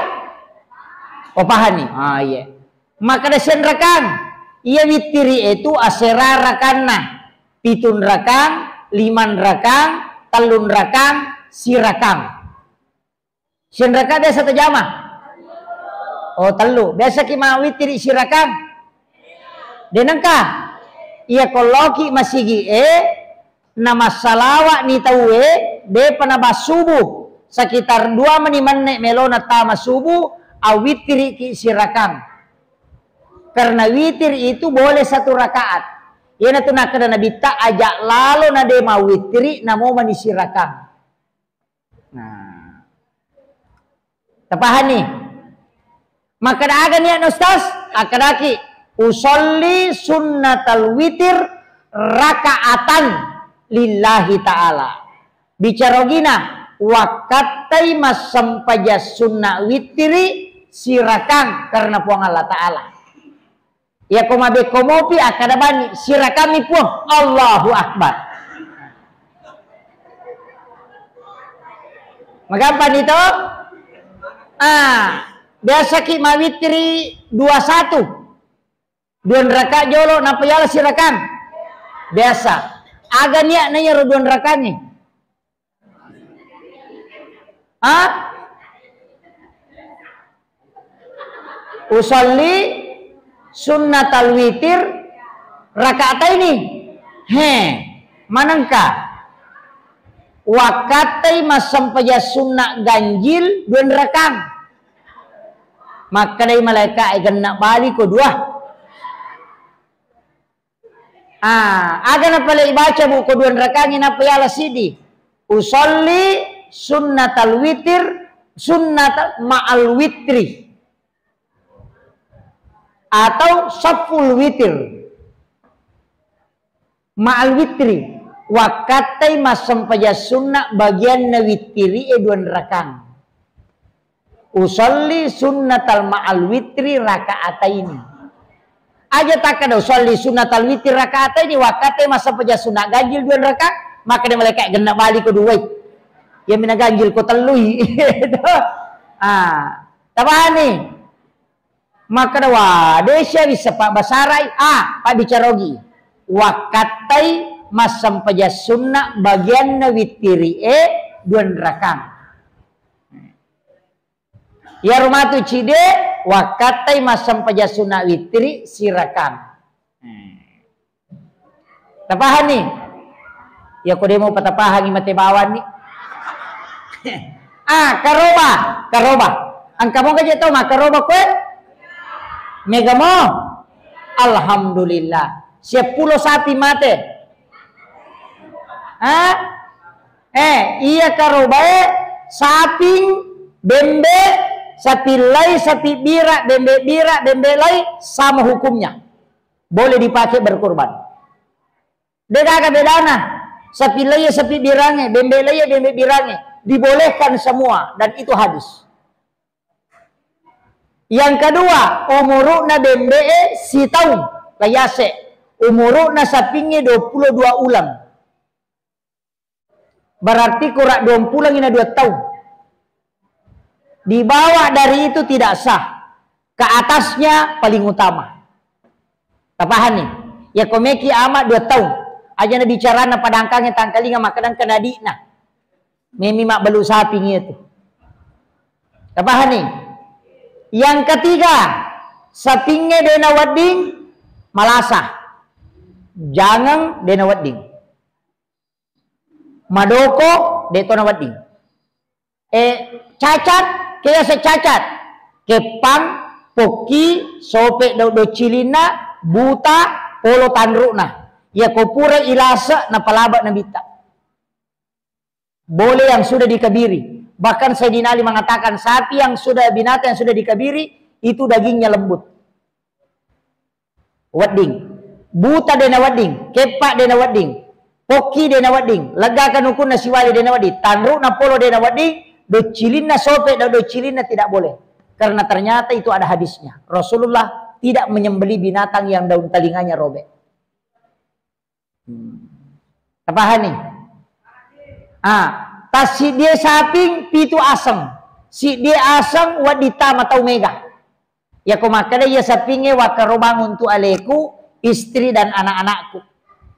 Oh, pahani. Ah, iya. Makkada senrakang. Iya wittiri itu asera rakanna. Pitun rakang, liman rakang, tellun rakang, sirakang. Senraka biasa tajama? Oh, tellu. Biasa ki mawittiri sirakang? Denengka? Iya, kolloki masigi e, namassalawak ni tau e, depa nabassubu. Sekitar dua meni menne melona tama subu, awittiri ki sirakang. Karena witir itu boleh satu rakaat. Iyanatu nakkeda Nabitta, aja lalo na de mawittiri, namo mani sirakang. Nah. Tapahani? Makkeda aga niatna Ustaz? Akkadaki, usolli sunnatal witir rakaatan lillahi ta'ala. Bicara ogina, wakkattai massempajang sunna wittiri sirakang karena Puang Allah Ta'ala. Iyako mabekko mopi, akkada bani, sirakami Puang, Allahu Akbar. Magampang ni to? Ah, biasa ki mawittiri dua satu. Dua raka jolo, nappa yala sirakang. Biasa. Aga niatna iyaro dua rakangnge? Ha? Usolli sunnatal witir rakaataini. He, manengka. Wakkattai massempajang sunna ganjil dua rakang. Makkedai malaika, "E, genna bali ko dua." Ah, aga napale ibaca buko dua rakangngi nappa yala siddi. Usolli sunnatal witir, sunnatal ma'al witri. Atau safful witir. Ma'al witri. Wakkattai massempajang sunna bagianna wittiri e dua rakang. Usolli sunnatal ma'al witri rakaataini. Aja takkeda usolli sunnatal witri rakaataini, wakkattai massempajang sunna ganjil dua raka, makkeda malaika, "Genna bali ko duai. Iya mina ganjil ko tellui." Ah, tapahani? Makkeda, "Wa, desa bisa pabbasarai." Ah, pabbicara ogi. Wakkattai massempajang sunna bagianna wittiri e dua rakang. Iyaro matu cide, wakkattai massempajang sunna wittiri sirakang. Tapahanni? Iya ko demo patapahangi mate bawanni. Ah, karoba, karoba. Engka moga je tau makkaroba koe? Mega mo? Alhamdulillah. Seppulo sapi mate. Hah? Eh, iya karobae saping, bembe, sapi lai, sapi bira, bembe bira, bembe lai sama hukumnya. Boleh dipakai berkurban. De gaga bedana. Sapi lai, sapi birange, bembe lai, bembe birange. Dibolehkan semua dan itu hadis. Yang kedua, umuruna bembe'e sitaung, layase. Umuruna sapingnge dua puluh dua ulang. Berarti kurang dua pulangi na dua taung. Di bawah dari itu tidak sah. Ke atasnya paling utama. Tapahanni? Ya komeki ama dua taung. Aja na bicarana padangkange tangkalinga makkadang kena adikna. Memi mabbalu saping itu. Tapahanni? Yang ketiga, sapingnge dena wedding malasa. Jangang dena wedding. Madoko de to na wedding. Eh, cacat, kega se cacat. Keppang, pokki, sope do-, docilinna, buta, polo tanrukna. Ya ko pura ilase napalaba nabitta. Boleh yang sudah dikabiri. Bahkan Sayyidina Ali mengatakan sapi yang sudah, binatang yang sudah dikabiri itu dagingnya lembut. Wedding. Buta dena wedding, keppa dena wedding, pokki dena wedding, leggaka nukunna siwali dena wedding, tanrukna polo dena wedding, docilinna sope do docilinna tidak boleh. Karena ternyata itu ada hadisnya. Rasulullah tidak menyembelih binatang yang daun telinganya robek. Hmm. Tapahanni? Ah, tassiddie saping pitu aseng. Siddie aseng wedding tama tau mega. Yako makkeda iya sapingnge wakkarobang untuk aleku, istri dan anak-anakku.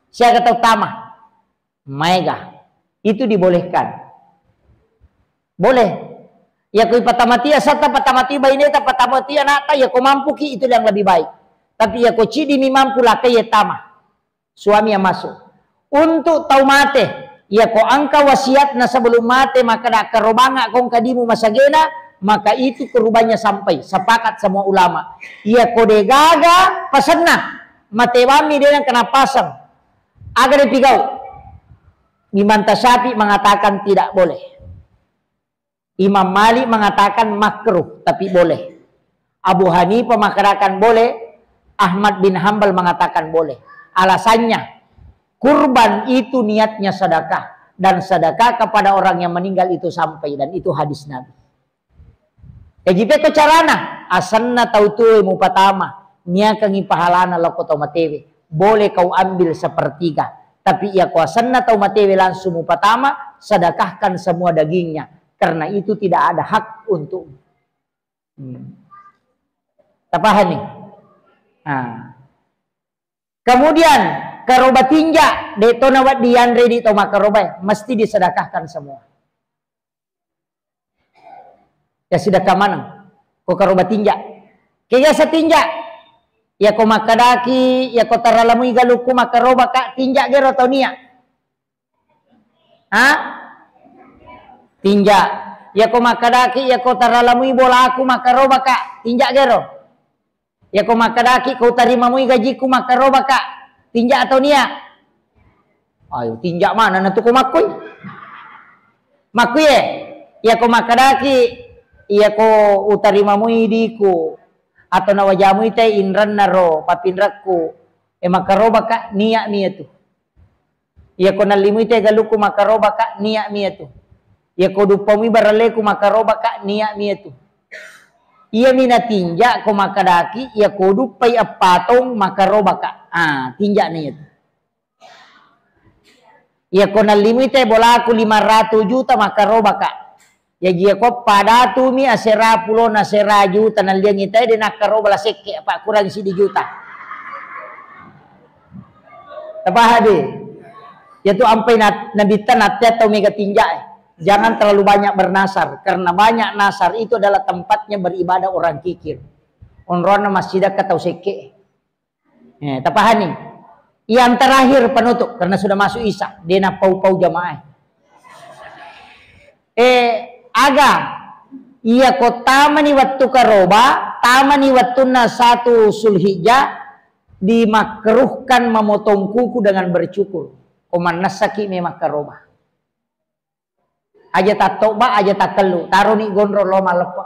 Siaga tau tama? Maega. Itu dibolehkan. Boleh. Yako ipatamatia sata, patamatia baineta, patamatia anakta, yako mampuki itu yang lebih baik. Tapi yako cidimi mampu, lakai tama. Suami yang masuk. Untuk tau mate, yako engka wasiatna sebelum mate, makkeda karobanga ko engka dimu masagena, maka itu kurbannya sampai. Sepakat semua ulama. Yako degaga pasenna, mate wammi dena kena pasang. Aga dipigau? Imam Tasyafi mengatakan tidak boleh. Imam Malik mengatakan makruh, tapi boleh. Abu Hanifah mengatakan boleh, Ahmad bin Hambal mengatakan boleh. Alasannya, kurban itu niatnya sedekah, dan sedekah kepada orang yang meninggal itu sampai, dan itu hadis Nabi. Jaji pekko carana, asenna tau tuwe mupatama, niakangi pahalana lako tau matewe. Boleh kau ambil sepertiga. Tapi iya ko asenna tau matewe langsung mupatama, sedekahkan semua dagingnya. Karena itu tidak ada hak untukmu. Hmm. Tapahanni? Nah. Kemudian, karoba tinja, de tona wedding yanre di tau makarobae, mesti disedekahkan semua. Ya, sedekah maneng. Ko karoba tinja. Kega setinja? Ya ko makkadaki, ya ko taralamui galukku makkarobaka, tinja gero tau nia. Ha? Tinja. Ya ko makkadaki, ya ko taralamui bolaku makkarobaka, tinja gero. Ya ko makkadaki ko utarimamui gajiku makkarobaka, tinja atau nia? Ayo, tinja mana na tu ko makkui? Makkui e, ya ko makkadaki, ya ko utarimamui diku, atau nawajamui te inranna ro papinrakku, e makkarobaka, nia mi tu. Iya ko nallimui te galukku makkarobaka, nia mi tu. Iya ko duppamui baralleku makkarobaka, nia mi tu. Iya mi natinja ko makkadaki, iya ko duppai eppa taung makkarobaka. Ah, tinja na iya tu. Iya ko nallimui te bolaku lima ratus juta makkarobaka. Jaji, iya ko padatumi asera pulona asera juta nalliangi tae, de nakkaroba la sekke, apa kurang siddi juta. Tapaham de? Iya tu ampai na-, nabitta nattea tau mega tinja e. Jangan terlalu banyak bernasar, karena banyak nasar itu adalah tempatnya beribadah orang kikir. Onronna masjid ka tau sekke. Eh, tapahanni? Yang terakhir penutup, karena sudah masuk Isya, de' napau-pau jamaah. Eh, aga, iya ko tamani wettu karoba, tamani wettunna satu Zulhijjah, dimakruhkan memotong kuku dengan bercukur. Ko mannessaki memang karoba. Aja tattoba, aja takkellu, taroni gondrong lo malleppa.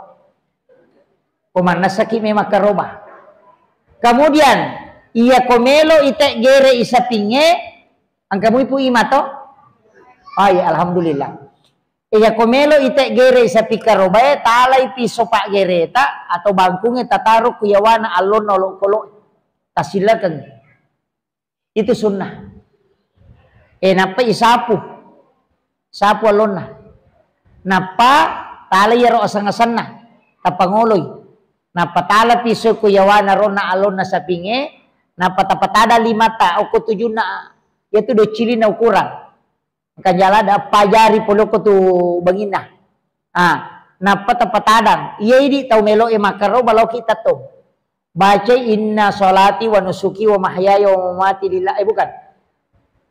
Ko mannessaki memang karoba. Kemudian, iya ko melo ite gere isapinge, engka mui Pu Ima to? Oh iya, alhamdulillah. Iya ko melo ite gere isapi karobae, talai piso paggereta atau bangkunge tataro ku yawana allonna olokolo. Tasillekeng. Itu sunnah. Eh, nappa isapu. Sapu allonna. Nappa tala iyaro aseng-asenna. Tapangoloi. Nappa tala piso ku yawana ronna allonna sapinge. Nappa tapatada limata. Okko tujunna. Iyatu doccilina ukurang. Engka jala ada pajari poloko tu banginna. Ah, nappa tapatadang. Iya idi tau melo e makkaro baloki tetto. Bacai, "Inna sholati wa nusuki wa mahyaya wa mamati lillah." Eh, bukan.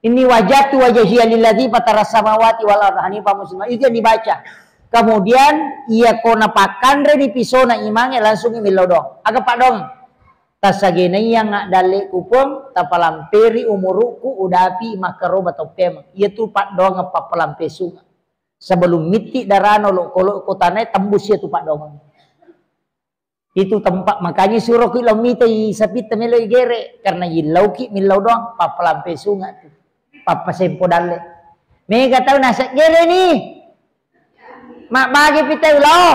"Inni wajjahtu wajhiya lilladzi fatara samawati wal arda hanifa muslima." Itu yang dibaca. Kemudian, iya ko napakkanreni pisona imange langsung millau doang. Aga paddoang? Tasagenaiang addalle kupong, tapalamperi umuruku, udapi makkaroba toppemeng. Iya tu paddoang pappalampe sunga. Sebelum mitti darana olokolo kotanae tembus iya tu paddoang. Itu tempat, makanya suroki lao mitai sapitta melo igere, karena yillauki millau doang, pappalampe sunga tu, pappasempo dalle. Mega tau naseng gere ni, mabbage pi tau lao,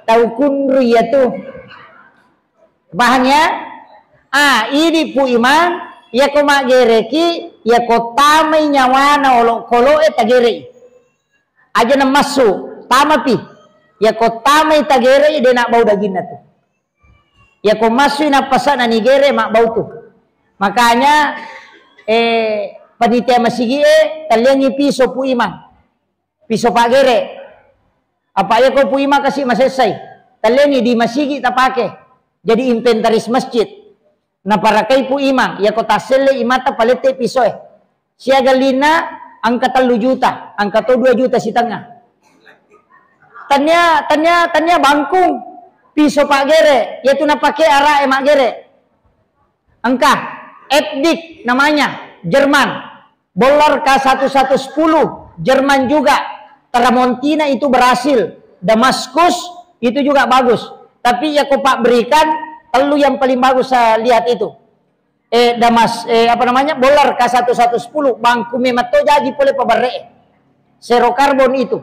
tau kunru iya tu. Paham ya? Ah, idi Pu Imang, iya ko maggereki, iya ko tamai nyawana olokolo e tagerei. Aja namassu, tamapi. Yako tamai tagere, de' nabbau daginna tu. Yako massui nappasana nigere, mabbau tu. Makanya, eh, panitia masigi e, talliangi piso Pu Imang. Piso pagere. Apa yako Pu Imang kasi masessai. Talliangi di masigi tapake. Jadi inventaris masjid. Naparakai Pu Imang, yako tasselle imata palette pisoe. Siaga lina engka tellu juta, engka to dua juta sitengnga. Tania, tania, tania bangkung, piso pagere, yatu napake arae maggere. Engka, Epdik namanya, Jerman. Boller K satu satu sepuluh, Jerman juga. Tramontina itu Brasil, Damaskus itu juga bagus. Tapi yako pabberikan, tellu yang paling bagus saya lihat itu. Eh, Damas, eh, apa namanya, boller K satu satu sepuluh, bangku memetto jaji pole paberre. Zero carbon itu.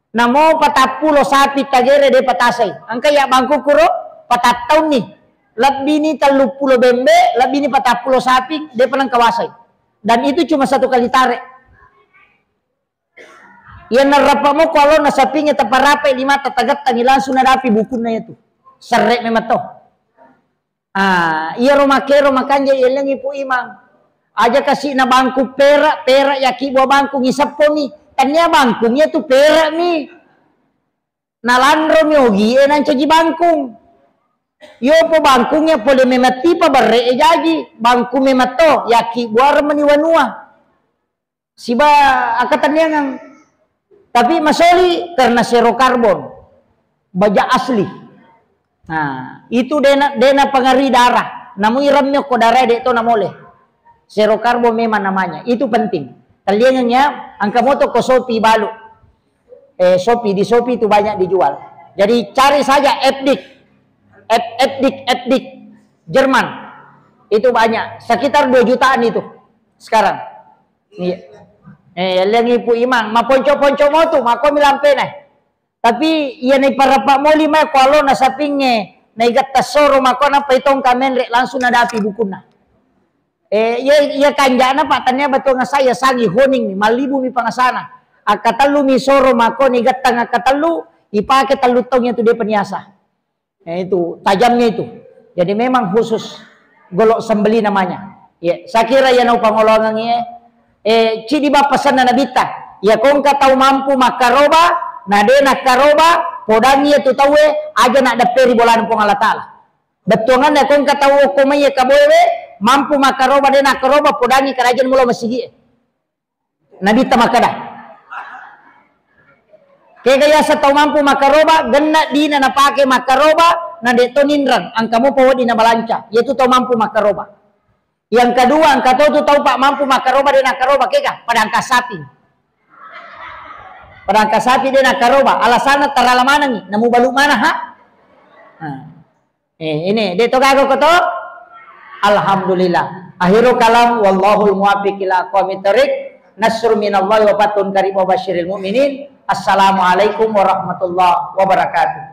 Namo patappulo sapi tagere de' patasai. Engka ya bangku kuro, patattaunni. Lebbini telluppulo bembe, lebbini patappulo sapi, de' panengkawasai. Dan itu cuma satu kali tarik. Iya narappa mo ko alona sapinge taparapai limata tagettangi langsung nadapi bukunna itu. Serre memetto. Ah, iyaro makkero makanja yellengi Pu Imang. Aja kasi na bangku pera, pera yaki buah bangkung iseppomi. Tania bangkung iya tu pera mi. Nalanro mi ogi e nancaji bangkung. Yopo bangkung ya pole memetti paberre e jaji. Bangku memetto yaki buah remeni wanua. Siba akkatenniangeng. Tapi masoli karena zero carbon. Baja asli. Nah, itu dena, dena pengaruhi darah. Namu iremmi okko darah de' to namole. Zero carbon memang namanya. Itu penting. Talliangeng ya, engka moto ko Shopee balu. Eh, Shopee, di Shopee itu banyak dijual. Jadi cari saja Epdik. Ep-, Epdik, Epdik. Jerman. Itu banyak. Sekitar dua jutaan itu sekarang. Iya. Eh, lengi Pu Imang, maponco-ponco motu, mako milampena. Tapi iya naiparappa moli mai ko alona sapinge, naigetta soro mako nappa itongka menre langsung nadapi bukunna. Eh, iya, iya kanjana Pak, tania batuang saya sangi honing mi, mallibu mi pangasana. Akkatellu mi soro mako nigettang akkatellu, ipake tellu taung iya tu de' paniasa. Eh, itu tajamnya itu. Jadi memang khusus golok sembeli namanya. Ya, saya kira ya nau pangolongan ya. Eh, cidi bappasanna nabitta. Ya kongka tau mampu makkaroba, na de' nakkaroba, podangi ya tu tau e, aja nak depperi bolana Puang Allah Ta'ala. Bettuanganna kongka tau okko mai ya kaboewe, Mampu makkaroba, de' nakkaroba, podangi karajen mulo masigi. Nabitta makkeda, kega yaseng tau mampu makkaroba, genna dina napake makkaroba, na de' to ninreng, engka mopa wedding nabalanca. Iyatu tau mampu makkaroba. Yang kedua, engka to tu tau pa mampu makkaroba, de' nakkaroba, kega? Pada engka sapi. Pada engka sapi de' nakkaroba, alasanna tarala manengi, namubalu mana ha? Nah. Eh, ini, de' to gaga ko to? Alhamdulillah. Akhirul kalam, wallahul muwaffiq ila aqwamit thariq. Nasrun minallahi wa fathun qarib wa basyiril mu'minin. Assalamualaikum warahmatullahi wabarakatuh.